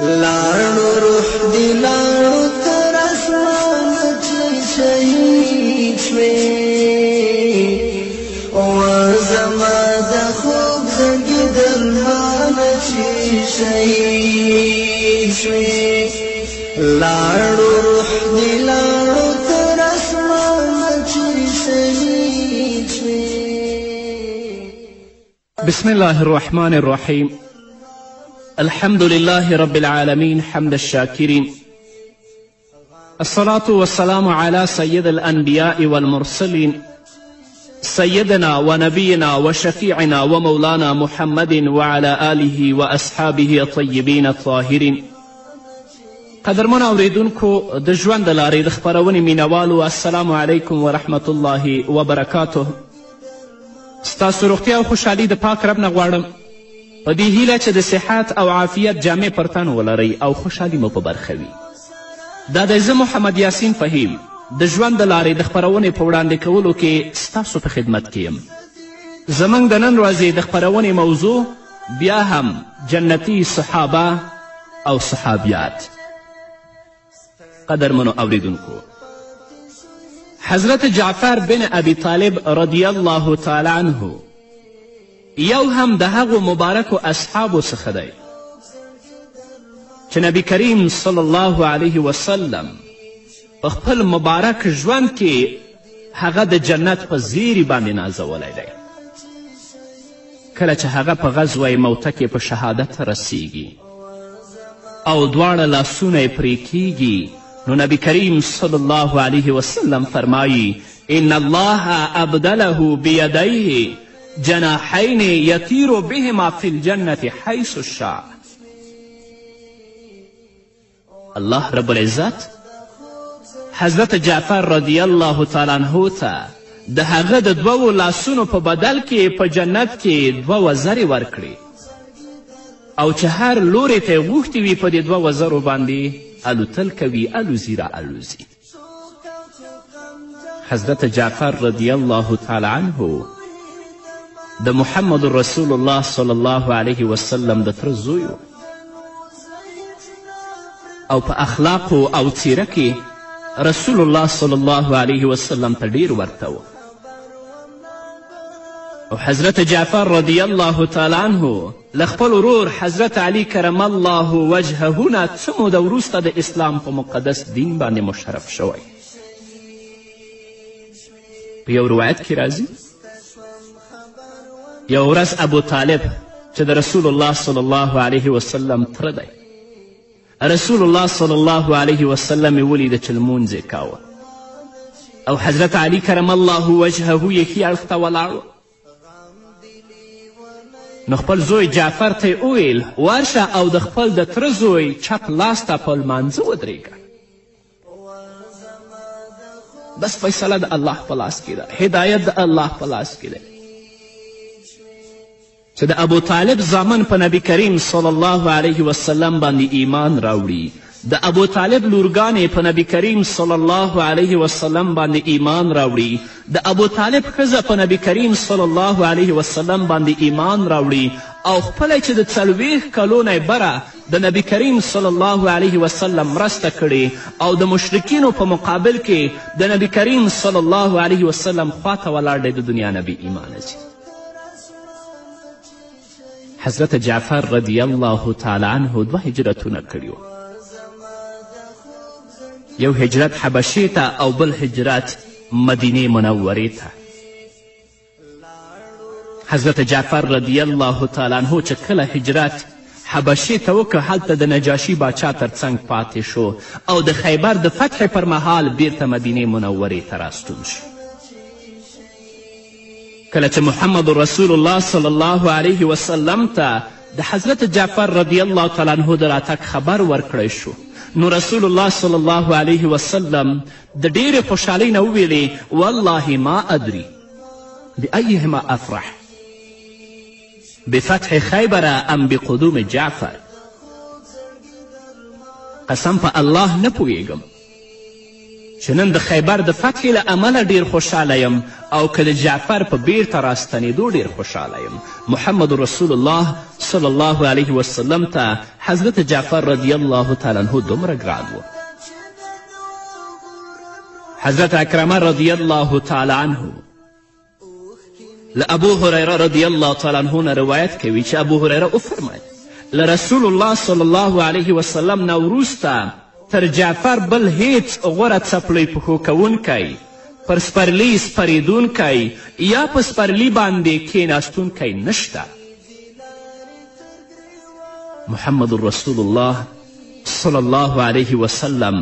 لاړو روح دې لاړو تر اسمانه چې شهید شوې، او زما د خوب زړګي درمانه چې شهید شوې. لاړو روح دې لاړو تر اسمانه چې شهید شوې. بسم الله الرحمن الرحیم. الحمد لله رب العالمين حمد الشاكرين، الصلاة والسلام على سيد الأنبياء والمرسلين، سيدنا ونبينا وشفيعنا ومولانا محمد وعلى آله وأصحابه الطيبين الطاهرين. قدرمن اوریدونکو، د ژوند د لارې د خپرونې مینوالو، السلام علیکم ورحمت الله وبرکاته. ستاسو روغتیا او خوشحالي د پاک رب نه غواړم، په دې هیله چې د صحت او عافیت جامې پر تن ولرئ او خوشحالي مو په برخه وي. دا دی زه محمد یاسین فهیم د ژوند د لارې د خپرونې په وړاندې کولو کې ستاسو په خدمت کې یم. زموږ د نن ورځې د خپرونې موضوع بیا هم جنتي صحابه او صحابیات. قدرمنو اوریدونکو، حضرت جعفر بن ابي طالب رضی الله تعالی عنه یو هم د هغو مبارکو اصحابو څخه دی چې نبی کریم صلی الله علیه وسلم په خپل مبارک ژوند کې هغه د جنت په زیري باندې نازولی دی. کله چې هغه په غزوه موته کې په شهادت رسیږي او دواړه لاسونه یې پرې کیږي، نو نبی کریم صلی الله علیه وسلم فرمایی: ان الله ابدله بیدیه جناحین یطیر بهما فی الجنة حیث شاء. الله رب العزت حضرت جعفر رضی الله تعالی عنه ته د هغه د دوو لاسونو په بدل کې په جنت کې دوه وزرې ورکړې، او چې هر لورې ته یې غوښتي وي په دې دوه وزرو باندې الوتل کوي، الوزي را الوزي. حضرت جعفر رضی الله تعالی عنه د محمد رسول الله صلی الله علیه وسلم د تره زوی او په اخلاقو او څیره کې رسول الله صلی الله علیه وسلم ته ډیر ورته و. او حضرت جعفر رضی الله تعالی عنه له خپل ورور حضرت علی کرم الله وجهه نه څه موده وروسته د اسلام په مقدس دین باندې مشرف شوی. په یو روایت کې راځي، یو ورځ ابو طالب چې د رسول الله صلی الله علیه وسلم تره دی، رسول الله صلی الله علیه وسلم یې ولیده چې لمونځ یې کاوه، او حضرت علی کرم الله وجهه یې ښي اړخ ته ولاړ. نو خپل زوی جعفر ته یې وویل: ورشه او د خپل د تره زوی چپ لاس ته په لمانځه ودرېږه. بس فیصله د الله په لاس کې ده، هدایت د الله په لاس کې دی. چې د ابو طالب زامن په نبی کریم صلی الله علیه وسلم باندې ایمان راوړي، د ابو طالب لورګانې په نبی کریم صلی الله علیه وسلم باندې ایمان راوړي، د ابو طالب ښځه په نبی کریم صلی الله علیه وسلم باندې ایمان راوړي، او خپله چې د 40 کلو نه بره د نبی کریم صلی الله علیه وسلم مرسته کړې او د مشرکینو په مقابل کې د نبی کریم صلی الله علیه وسلم خواته ولاړ دی، د دنیا نبی ایمانه ځي. حضرت جعفر رضی الله تعالی عنه دوه هجرتونه کړي وو، یو هجرت حبشې ته او بل هجرت مدینې منورې ته. حضرت جعفر رضی الله تعالی عنه چې کله هجرت حبشې ته وکړ، هلته د نجاشي باچا تر څنګ پاتې شو او د خیبر د فتح پر مهال بیرته مدینې منورې ته راستون شو. کله چې محمد رسول الله صلی الله علیه وسلم ته د حضرت جعفر رضی الله تعالی عنه د راتګ خبر ورکړی شو، نو رسول الله صلی الله علیه وسلم د ډېرې خوشحالۍ نه وویلې: والله ما ادري بأیهما افرح، بفتح خیبر ام بقدوم جعفر. قسم په الله نه پوهېږم چې نن د خیبر د فتحې له امله ډیر خوشحاله یم او که د جعفر په بیرته راستنېدو ډیر خوشحاله یم. محمد رسول الله صلی الله علیه وسلم ته حضرت جعفر رضی الله تعالی عنه دومره ګران و. حضرت عکرمه رضی الله تعالی عنه له ابو هریره رضی الله تعالی عنه نه روایت کوي چې ابو هریره وفرمایل له رسول الله صلی الله علیه وسلم نه وروسته تر جعفر بل هیڅ غوره څپلۍ پښو کوونکی، پر سپرلي سپرېدونکی یا په سپرلي باندې کیناستونکی نشته. محمد رسول الله صلی الله علیه وسلم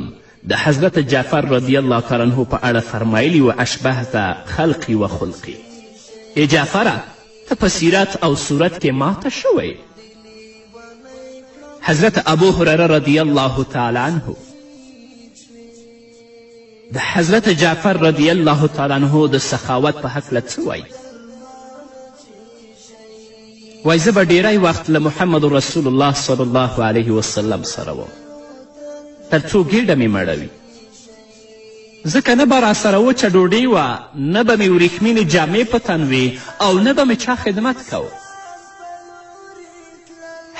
د حضرت جعفر رضی الله تعالی عنه په اړه فرمایلي و اشبهت خلقي و خلقي، ای جعفره ته په سیرت او صورت کې ماته شوی. حضرت ابو هریره رضی الله تعالی عنه د حضرت جعفر رضی الله تعالی عنه د سخاوت په هکله څه وایي؟ وایي زه به ډیری وخت له محمد رسول الله صلی الله علیه وسلم سره وم تر څو ګېډه مې مړه وي، ځکه نه به راسره وچه ډوډۍ وه، نه به مې وریښمینې جامې په تن وې او نه به مې چا خدمت کوه.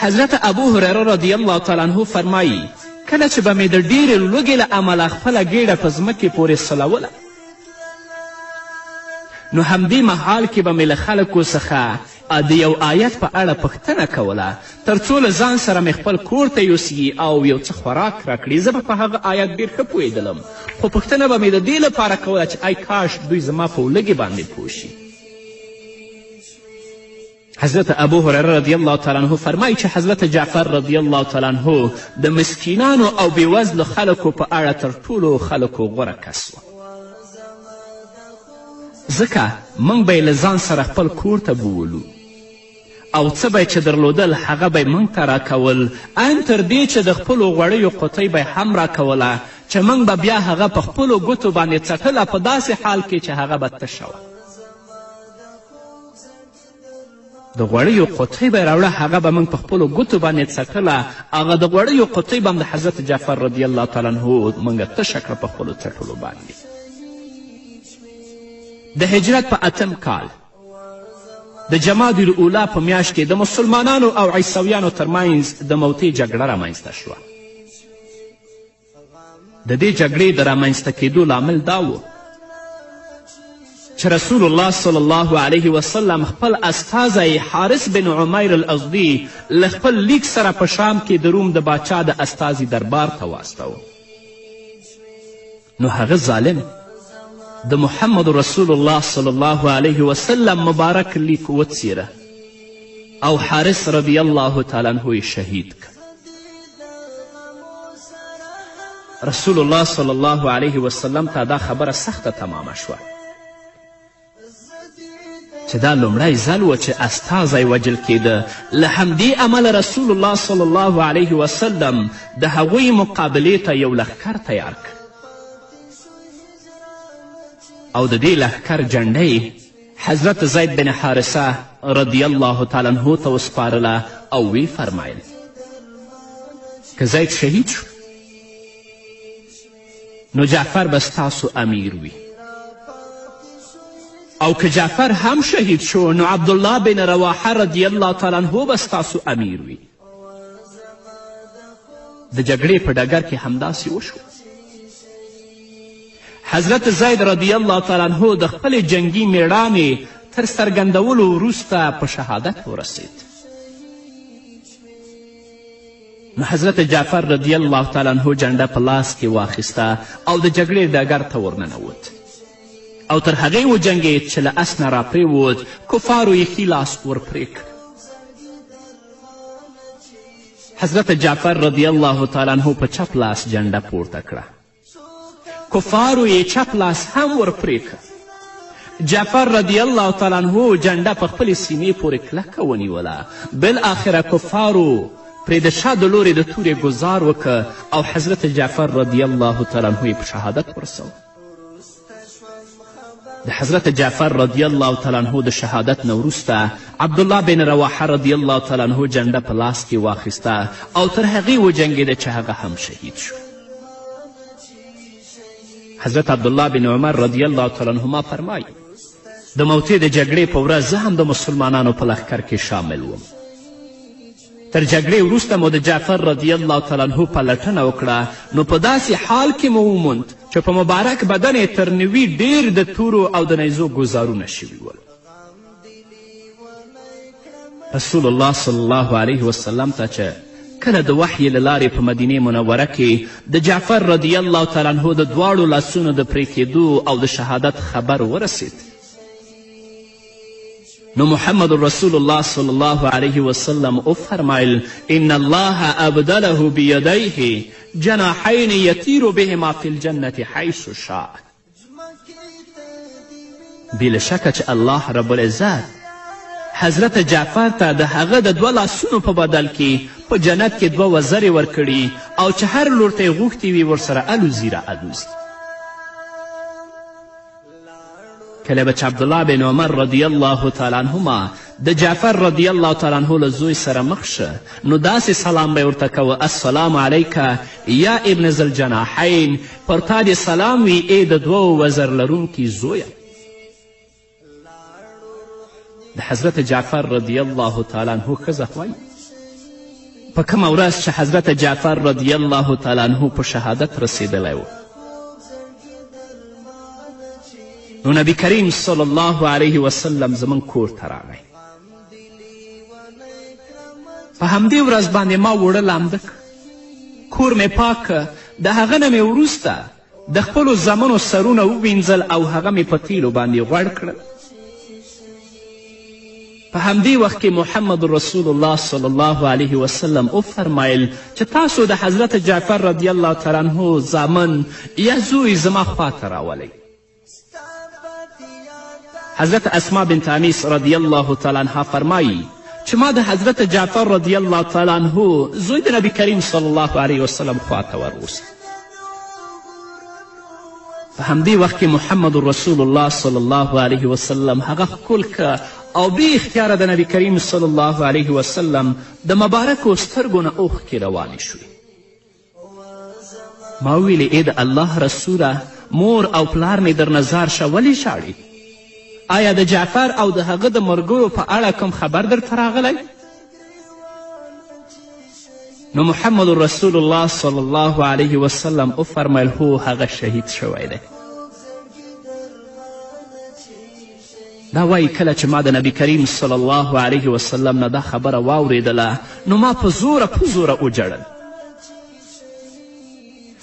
حضرت ابو هریره رضی الله تعالی عنه فرمایي کله چې به مې د ډېرې لوږې له امله خپله ګېډه په ځمکې پورې سلوله نو همدې مهال کې به مې له خلکو څخه د یو آیت په اړه پوښتنه کوله تر څو له ځان سره مې خپل کور ته یوسي او یو څه خوراک راکړي. زه به په هغه آیت ډېر ښه پوهېدلم خو پوښتنه به مې د دې لپاره کوله چې ای کاش دوی زما په ولږې باندې پوه شي. حضرت ابو هریره رضی الله تعالی عنه فرمایي چې حضرت جعفر رضی الله تعالی عنه د مسکینانو او بېوزلو خلکو په اړه تر ټولو خلکو غوره کس و، ځکه موږ به یې له ځان سره خپل کور ته بوولو او څه به یې چې درلودل هغه به یې موږ ته راکول، ان تر دې چې د خپلو غوړیو قوطۍ به یې هم راکوله چې موږ به بیا هغه په خپلو ګوتو باندې څټله په داسې حال کې چې هغه به تشه وه. د غوړیو قوطۍ به یې راوړه، هغه به موږ په خپلو ګوتو باندې څټله، هغه د غوړیو قوطۍ به هم د حضرت جعفر رضی الله تعالی عنه موږ تشه کړه په خپلو څټلو باندې. د هجرت په اتم کال د جمادی الاولی په میاشت کې د مسلمانانو او عیسویانو ترمنځ د موتې جګړه رامنځته شوه. د دې جګړې د رامنځته کېدو لامل دا و چې رسول الله صلی الله علیه وسلم خپل استازی حارث بن عمیر الازدي له خپل لیک سره په شام کې د روم د باچا د استازي دربار ته واستوه. نو هغه ظالم د محمد رسول الله صلی الله علیه وسلم مبارک لیک وڅیره او حارث رضی الله تعالی عنه یې شهید کړ. رسول الله صلی الله علیه وسلم ته دا خبره سخته تمامه شوه چې دا لومړی ځل و چې استازی وژل کېده. له همدې امله رسول الله صلی الله علیه وسلم د هغوی مقابلې ته یو لښکر تیار کړ او د دې لښکر جنډه حضرت زید بن حارثه رضی الله تعالی عنه ته وسپارله او ویې فرمایل که زید شهید شو نو جعفر به ستاسو امیر وي او که جعفر هم شهید شو نو عبدالله بن رواحه رضی الله تعالی عنه به ستاسو امیر وي. د جګړې په ډګر کې همداسې وشو. حضرت زید رضی الله تعالی عنه د خپلې جنګي میړانې تر څرګندولو وروسته په شهادت ورسید. نو حضرت جعفر رضی الله تعالی عنه جنډه په لاس کې واخیسته او د جګړې ډګر ته ورننوت او تر هغې وجنګید چې له اس نه راپرېوت، کفارو یې ښي لاس ورپرې کړ. حضرت جعفر رضی الله تعالی عنه په چپ لاس جنډه پورته کړه، کفارو یې چپ لاس هم ورپرې کړ. جعفر رضی الله تعالی عنه جنډه په خپلې سینې پورې کلکه ونیوله. بالاخره کفارو پرې د شا د لورې د تورې ګزار وکړ او حضرت جعفر رضی الله تعالی عنه یې په شهادت ورسوه. د حضرت جعفر رضی الله تعالی عنه د شهادت نه وروسته عبدالله بن رواحه رضی الله تعالی عنه جنډه په لاس کې واخیسته او تر هغې وجنګېده چې هغه هم شهید شو. حضرت عبدالله بن عمر رضی الله تعالی عنهما فرمایي د موتې د جګړې په ورځ زه هم د مسلمانانو په لښکر کې شامل وم. تر جګړې وروسته مو د جعفر رضی الله تعالی عنه پلټنه وکړه، نو په داسې حال کې مو وموند چې په مبارک بدن یې تر 90 ډېر د تورو او د نیزو ګوزارونه شوي ول. رسول الله صلی الله علیه وسلم ته چې کله د وحی له لارې په مدینې منوره کې د جعفر رضی الله تعالی عنه د دواړو لاسونو د پرې کېدو او د شهادت خبر ورسید، نو محمد رسول الله صلی الله علیه وسلم وفرمایل ان الله ابدله بیدیه جناحین یطیر بهما فی الجنة حیث شاء. بې له شکه چې الله رب العزت حضرت جعفر ته د هغه د دوه لاسونو په بدل کې په جنت کې دوه وزرې ورکړي او چې هر لور ته یې غوښتي وي ورسره الوزي را الوزي. کله به چې عبدالله بن عمر رضی الله تعالی عنهما د جعفر رضی الله تعالی عنه له زوی سره مخ شه، نو داسې سلام به یې ورته کوه السلام علیک یا ابن ذوالجناحین، پر تا دې سلام وي ای د دوو وزر لرونکي زویه. د حضرت جعفر رضی الله تعالی عنه ښځه وایي په کومه ورځ چې حضرت جعفر رضی الله تعالی عنه په شهادت رسېدلی و، نو نبی کریم صلی الله علیه وسلم زموږ کور ته راغی. په همدې ورځ باندې ما اوړه لامده کړه، کور مې پاک کړه، د هغه نه مې وروسته د خپلو زامنو سرونه ووینځل او هغه مې په تیلو باندې غوړ کړل. په همدې وخت کې محمد رسول الله صلی الله علیه وسلم وفرمایل چې تاسو د حضرت جعفر رضی الله تعالی عنه زامن یا زوی زما خواته راولئ. حضرت اسما بنت انیس رضی الله تعالی عنها فرمایي چې ما د حضرت جعفر رضی الله تعالی عنه زوی د نبی کریم صلی الله علیه وسلم خواته وروست. په همدې وخت کې محمد رسول الله صلی الله علیه وسلم هغه ښکل که او بې اختیاره د نبی کریم صلی الله علیه وسلم د مبارکو سترګو نه اوښکې روانې شوې. ما وویلې ای د الله رسوله، مور او پلار مې درنه ځار شه، ولې ژاړې؟ آیا د جعفر او د هغه د ملګرو په اړه کوم خبر درته راغلی؟ نو محمد رسول الله صلی الله علیه وسلم وفرمیل هو هغه شهید شوی دی. دا وایي کله چې ما د نبی کریم صلی الله علیه وسلم نه دا خبره واورېدله نو ما په زوره په زوره وژړل،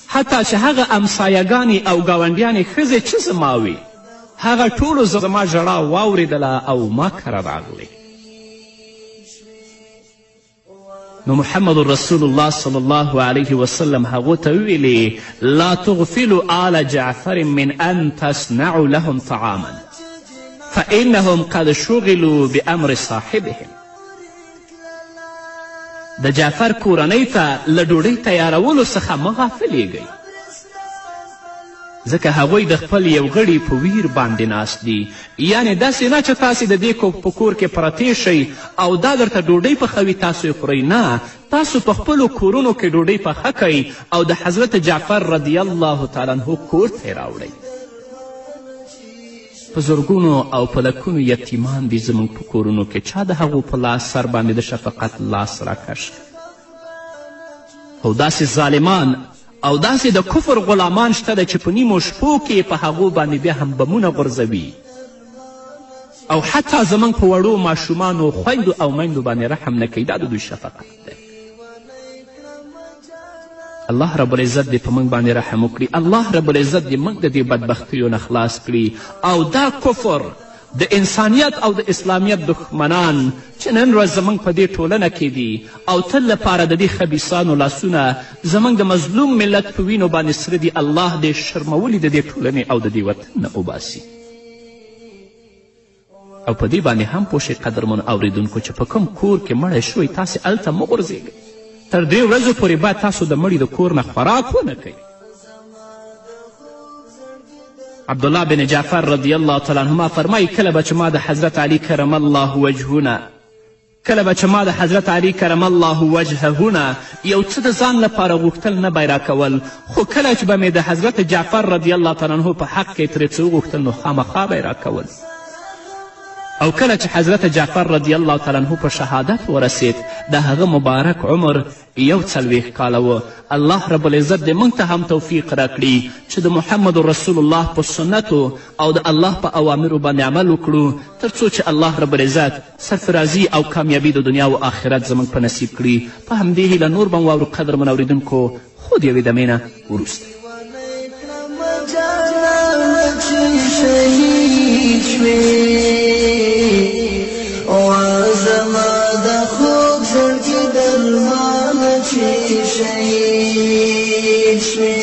حتی چې هغه امسایهګانې او ګاونډیانې ښځې چې زما وې هغه ټولو زما ژړا واورېدله او ما کره راغلې. نو محمد رسول الله صلی الله علیه وسلم هغو ته وویلې لا تغفلوا آل جعفر من ان تصنعوا لهم طعاما فانهم قد شغلوا بامر صاحبهم. د جعفر کورنۍ ته له ډوډۍ تیارولو څخه مه غافلېږئ، ځکه هغوی د خپل یو غړي په ویر باندې ناست دي. یعنې داسې نه چې تاسې د دې په کور کې پرتې شئ او دا درته ډوډۍ پخوي تاسو یې خورئ، نه، تاسو په خپلو کورونو کې ډوډۍ پخه کړئ او د حضرت جعفر رضی الله تعالی عنه کور ته یې راوړئ. په زرګونو او په لکونو یتیمان دي زموږ په کورونو کې، چا د هغو په لاس سر باندې د شفقت لاس راکش کړ؟ او داسې ظالمان او داسې د کفر غلامان شته دی چې په نیمو شپو کې په هغو باندې بیا هم بمونه غورځوي او حتی زموږ په وړو ماشومانو خویندو او میندو باندې رحم نه کوي. دا د دوی شفقت دی. الله رب العزت دې په موږ باندې رحم وکړي، الله رب العزت دې موږ د دې بدبختیو نه خلاص کړي او دا کفر د انسانیت او د اسلامیت دښمنان چې نن ورځ زموږ په دې ټولنه کې دي او تل لپاره د دې خبیثانو لاسونه زموږ د مظلوم ملت په وینو باندې سره دي، الله دې شرمولي د دې ټولنې او د دې وطن نه وباسي. او په دې باندې هم پوه شئ قدرمنو اورېدونکو چې په کوم کور کې مړی شوی تاسې هلته مه غورځېږئ. تر درې ورځو پورې باید تاسو د مړي د کور نه خوراک ونه کوئ. عبدالله بن جعفر رضی الله تعالی عنهما فرمایي کله به چې ما د حضرت علی کرم الله وجهونه کله به چې ما د حضرت علي کرم الله وجهه نه یو څه د ځان لپاره غوښتل، نه به یې راکول، خو کله چې به مې د حضرت جعفر رضی الله تعالی عنه په حق کې ترې څه وغوښتل، نو خامخا به یې راکول. او کله چې حضرت جعفر رضی الله تعالی عنه په شهادت ورسید، د هغه مبارک عمر 41 کاله و. الله رب العزت دې موږ ته هم توفیق راکړي چې د محمد رسول الله په سنتو او د الله په اوامرو باندې عمل وکړو، تر څو چې الله رب العزت سرفرازي او کامیابي د دنیا او آخرت زموږ په نصیب کړي. په همدې هیله نور به مو واورو قدرمن اورېدونکو، خو د یوې دمې نه وروسته. شهید شوې زما د خوږ زړګي درمانه، چې شهید شوې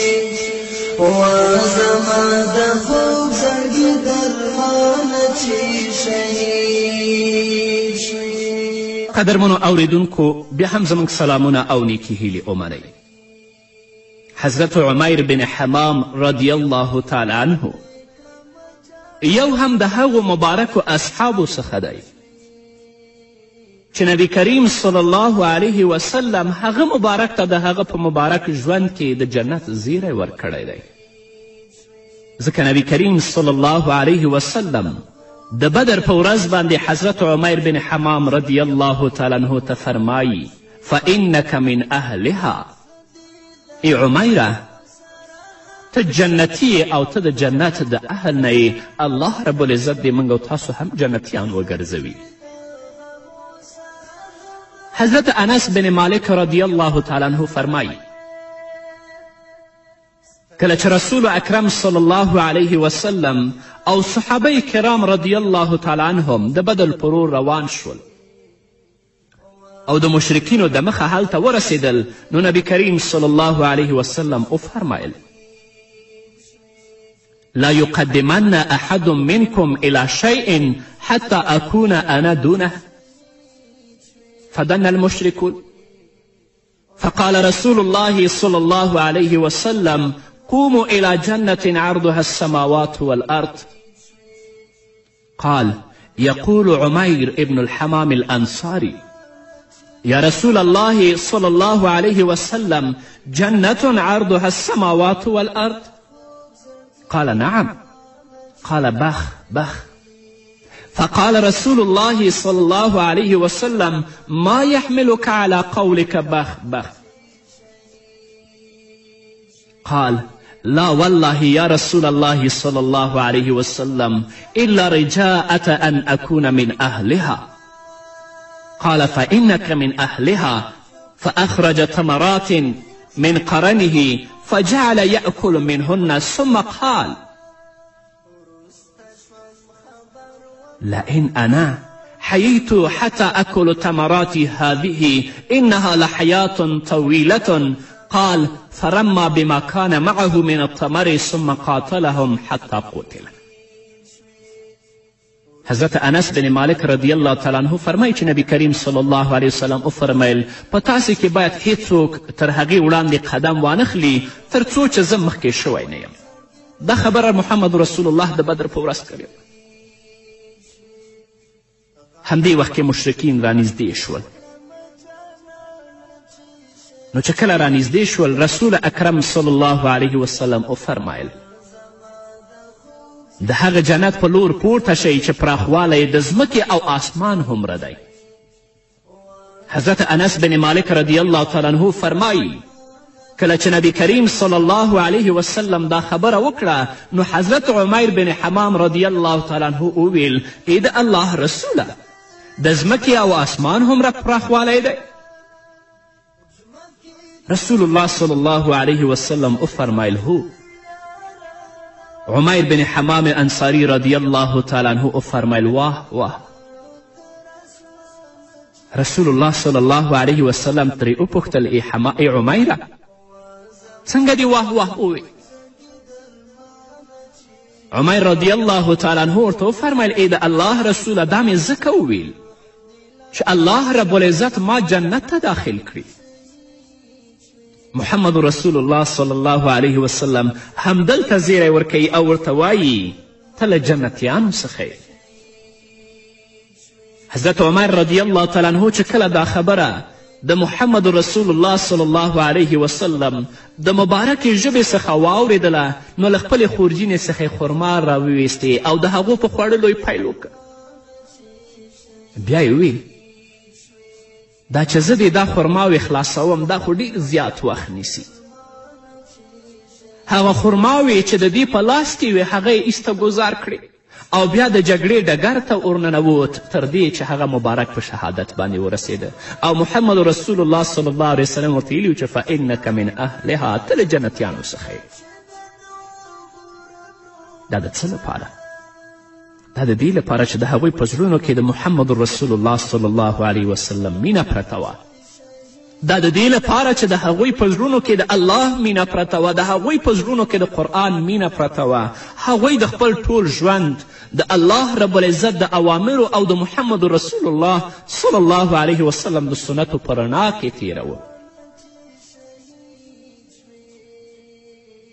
زما د خوږ زړګي درمانه، چې شهید شوې. قدرمنو اوریدونکو، بیا هم زموږ سلامونه او نیکې هیلې ومنئ. حضرت عمیر بن حمام رضی الله تعالی عنه یو هم د هغو مبارکو اصحابو څخه دی چې نبی کریم صلی الله علیه وسلم هغه مبارک ته د هغه په مبارک ژوند کې د جنت زیری ورکړی دی، ځکه نبی کریم صلی الله علیه وسلم د بدر په ورځ باندې حضرت عمیر بن حمام رضی الله تعالی عنه ته فرمایي: فإنک من اهلها. ای عمیره، ته جنتي او ته د جنت د اهل نه یې. الله رب العزت دې موږ او تاسو هم جنتیان وګرځوي. حضرت انس بن مالک رضی الله تعالی عنه فرمایي: کله چې رسول اکرم صلی الله علیه وسلم او صحابه کرام رضی الله تعالی عنهم د بدر پر روان شول او د مشرکینو د مخه هلته ورسېدل، نو نبی کریم صلی الله علیه وسلم وفرمایل: لا يقدمن احد منكم الى شيء حتى اكون انا دونه. فدن المشركون، فقال رسول الله صلى الله عليه وسلم: قوموا إلى جنة عرضها السماوات والأرض. قال: يقول عمير ابن الحمام الأنصاري: يا رسول الله صلى الله عليه وسلم، جنة عرضها السماوات والأرض؟ قال: نعم. قال: بخ بخ. فقال رسول الله صلى الله عليه وسلم: ما يحملك على قولك بخ بخ؟ قال: لا والله يا رسول الله صلى الله عليه وسلم إلا رجاءة أن أكون من أهلها. قال: فإنك من أهلها. فأخرج تمرات من قرنه فجعل يأكل منهن، ثم قال: لئن أنا حييت حتى أكل تمراتي هذه إنها لحياة طويلة. قال: فرمى بما كان معه من التمر ثم قاتلهم حتى قتل. حضرت انس بن مالک رضی الله تعالی عنه فرمایي چې نبی کریم صلی الله علیه وسلم وفرمیل: په تاسې کې باید هیڅوک تر هغې وړاندې قدم وانخلي تر څو چې زه مخکې شوی نه یم. دا خبره محمد رسول الله د بدر په ورځ کړې وه. همدې وخت کې مشرکین رانږدې شول. نو چې کله رانږدې شول، رسول اکرم صلی الله علیه وسلم وفرمایل: د هغه جنت په لور پورته شئ چې پراخوالی د ځمکې او آسمان هومره دی. حضرت انس بن مالک رضی الله تعالی عنه فرمایي: کله چې نبی کریم صلی الله علیه وسلم دا خبره وکړه، نو حضرت عمیر بن حمام رضی الله تعالی عنه وویل: ای د الله رسوله، د ځمکې او آسمان هومره پراخوالی دی؟ رسول الله صلی الله علیه وسلم وفرمایل: هو. عمیر بن حمام انصاری رضی الله تعالی عنه وفرمیل: واه واه. رسول الله صلی الله علیه وسلم ترې وپوښتل: ای عمیره، څنګه دې واه واه وویل؟ عمیر رضی الله تعالی عنه ورته وفرمیل: ای د الله رسوله، دا مې ځکه وویل چې الله رب العزت ما جنت ته داخل کړي. محمد رسول الله صلی الله علیه وسلم همدلته زیری ورکوي او ورته وایي: ته له جنتیانو څخه یې. حضرت عمر رضی الله تعالی عنه چې کله دا خبره د محمد رسول الله صلی الله علیه وسلم د مبارکې ژبې څخه واورېدله، نو له خپلې خورجینې څخه یې خرما راوویستې او د هغو په خوړلو یې پیل وکړ. بیا یې وویل دا چې زه دې دا خرماوې خلاصوم دا خو ډېر زیات وخت نیسي. هغه خرماوې چې د دې په لاس کې وې هغه یې ایسته ګوزار کړې او بیا د جګړې ډګر ته ورننووت تر دې چې هغه مبارک په شهادت باندې ورسېده او محمد رسول الله صلی الله علیه وسلم ورته ویلي چې فانک من اهلها، ته له جنتیانو څخه یې. دا د څه لپاره؟ دا د دې لپاره چې د هغوی په زړونو کې د محمد رسول الله صلی الله علیه وسلم مینه پرته وه. دا د دې لپاره چې د هغوی په زړونو کې د الله مینه پرته وه، د هغوی په زړونو کې د قرآن مینه پرته وه. هغوی د خپل ټول ژوند د الله رب العزت د اوامرو او د محمد رسول الله صلی الله علیه وسلم د سنتو په رڼا کې تیروه.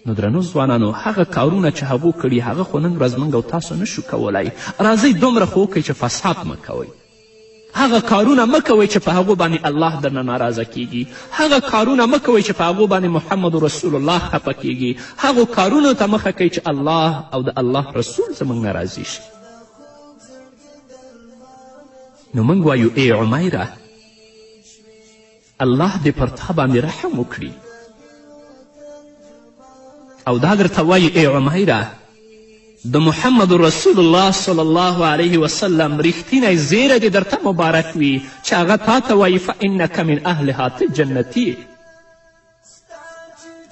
نو درنو ځوانانو، هغه کارونه چې هغو کړي هغه خو نن ورځ موږ او تاسو نشو کولی. راځئ دومره خو وکړئ چې فساد مه کوئ، هغه کارونه مه کوئ چې په هغو باندې الله درنه ناراضه کیږي، هغه کارونه مه کوئ چې په هغو باندې محمد رسول الله خفه کیږي، هغو کارونو ته مخه کوئ چې الله او د الله رسول زموږ نه راضي شي. نو موږ وایو ای عمیره، الله دې پر تا باندې رحم وکړي او دا درته وایي ای عمیره، د محمد رسول الله صلی الله علیه وسلم رښتینی زیری دې درته مبارک وي چې هغه تا ته وایي فانک من اهلها، ته جنتي.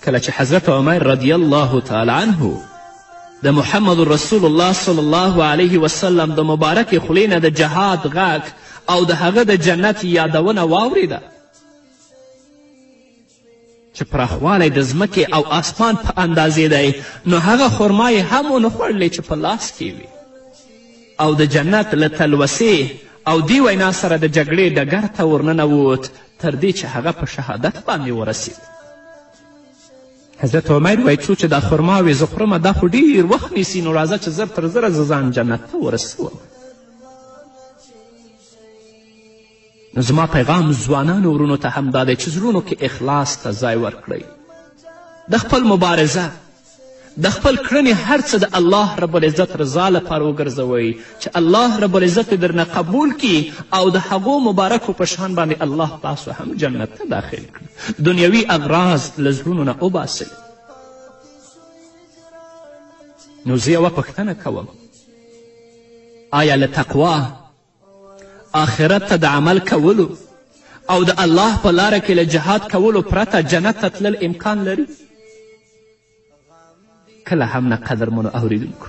کله چې حضرت عمر رضی الله تعالی عنه د محمد رسول الله صلی الله علیه وسلم د مبارکې خولې نه د جهاد غږ او د هغه د جنت یادونه واورېده چې پراخوالی د ځمکې او آسمان په اندازې دی، نو هغه خرما یې هم ونه خوړلې چې په لاس کې وي او د جنت له تلوسې او دې وینا سره د جګړې ډګر ته ورننووت تر دې چې هغه په شهادت باندې ورسید. حضرت عمر وایي څو چې دا خرماوې زه خورمه دا خو ډېر وخت نیسي، نو راځه چې زر تر زره زه ځان جنت ته ورسوم. نو زما پیغام ځوانانو ورونو ته هم دا دی چې زړونو کې اخلاص ته ځای ورکړئ، د خپل مبارزه د خپل کړنې هر څه د الله رب العزت رضا لپاره وګرځوئ چې الله رب العزت درنه قبول کړي او د هغو مبارکو په شان باندې الله تاسو هم جنت ته داخل کړي. دنیوي اغراض له زړونو نه وباسئ. نو زه یوه پوښتنه کوم، آیا له تقوا، آخرت ته د عمل کولو او د الله په لاره کې له جهاد کولو پرته جنت ته تلل امکان لري؟ کله هم نه. قدرمنو اوریدونکو،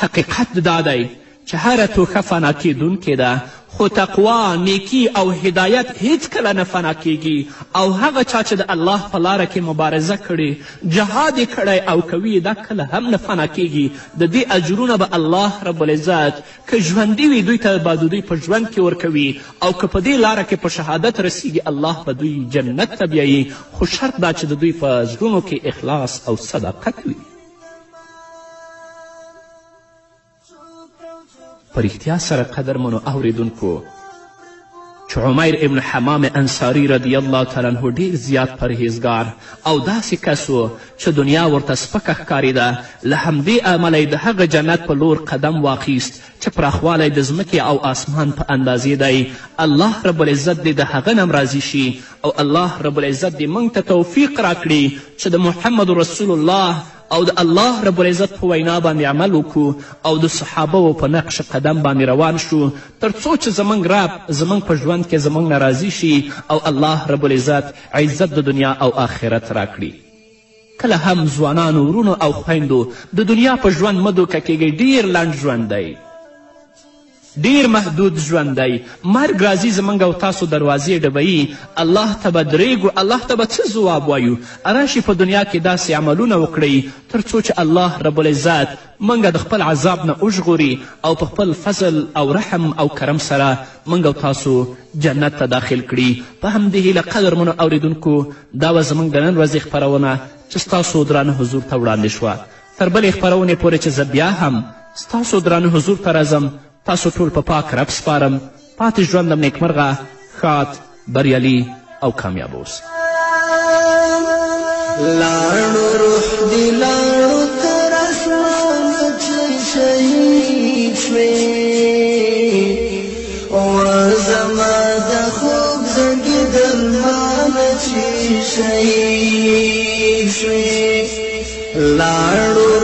حقیقت دا دی چې هره توښه فنا کیدونکې ده، خو تقوا، نیکی او هدایت هیڅکله نه فنا کیږي. او هغه چا چې د الله په لاره کې مبارزه کړې، جهاد یې کړی او کوي، دا کله هم نه فنا کیږي. د دې اجرونه به الله رب العزت که ژوندي وي دوی ته به د دوی په ژوند کې ورکوي، او که په دې لاره کې په شهادت رسیږي الله به دوی جنت ته بیایي، خو شرط دا چې د دوی په زړونو کې اخلاص او صداقت وي. په رښتیا سره قدرمنو اوریدونکو، چې عمیر ابن حمام انصاري رضی الله تعالی عنه ډیر زیات پرهیزګار او داسې کس و چې دنیا ورته سپکه ښکارېده، له همدې امله یې د هغه جنت په لور قدم واخیست چې پراخوالی د ځمکې او آسمان په اندازې دی. الله رب العزت دې د هغه نه راضي شي او الله رب العزت دې موږ ته توفیق راکړي چې د محمد رسول الله او د الله رب العزت په وینا باندې عمل وکړو او د صحابه په نقش قدم باندې روان شو، تر څو چې زموږ رب زموږ په ژوند کې زموږ نه راضي شي او الله رب العزت عزت د دنیا او آخرت راکړي. کله هم ځوانانو ورونو او خویندو د دنیا په ژوند مه دوکه کیږئ. ډیر لنډ ژوند دی، ډیر محدود ژوند دی. مرګ راځي زموږ او تاسو دروازې ډبوي، الله ته به درېږو، الله ته به څه ځواب وایو؟ راشي په دنیا کې داسې عملونه وکړئ تر څو چې الله رب العزت موږ د خپل عذاب نه وژغوري او په خپل فضل او رحم او کرم سره موږ او تاسو جنت ته داخل کړي. په همدې هیله قدرمنو اوریدونکو، دا وه زموږ د نن ورځې خپرونه چې ستاسو درانه حضور ته وړاندې شوه. تر بلې خپرونې پورې چې زه بیا هم ستاسو درانه حضور ته راځم، تاسو ټول په پاک رب سپارم. پاتې ژوند م نیکمرغه، ښاد، بریالي او کامیاب اوسئ. لاړو روح دې لاړو تر اسمانه چې شهید شوې، او زما د خوږ زړګي درمانه چې شهید شوې. لاړو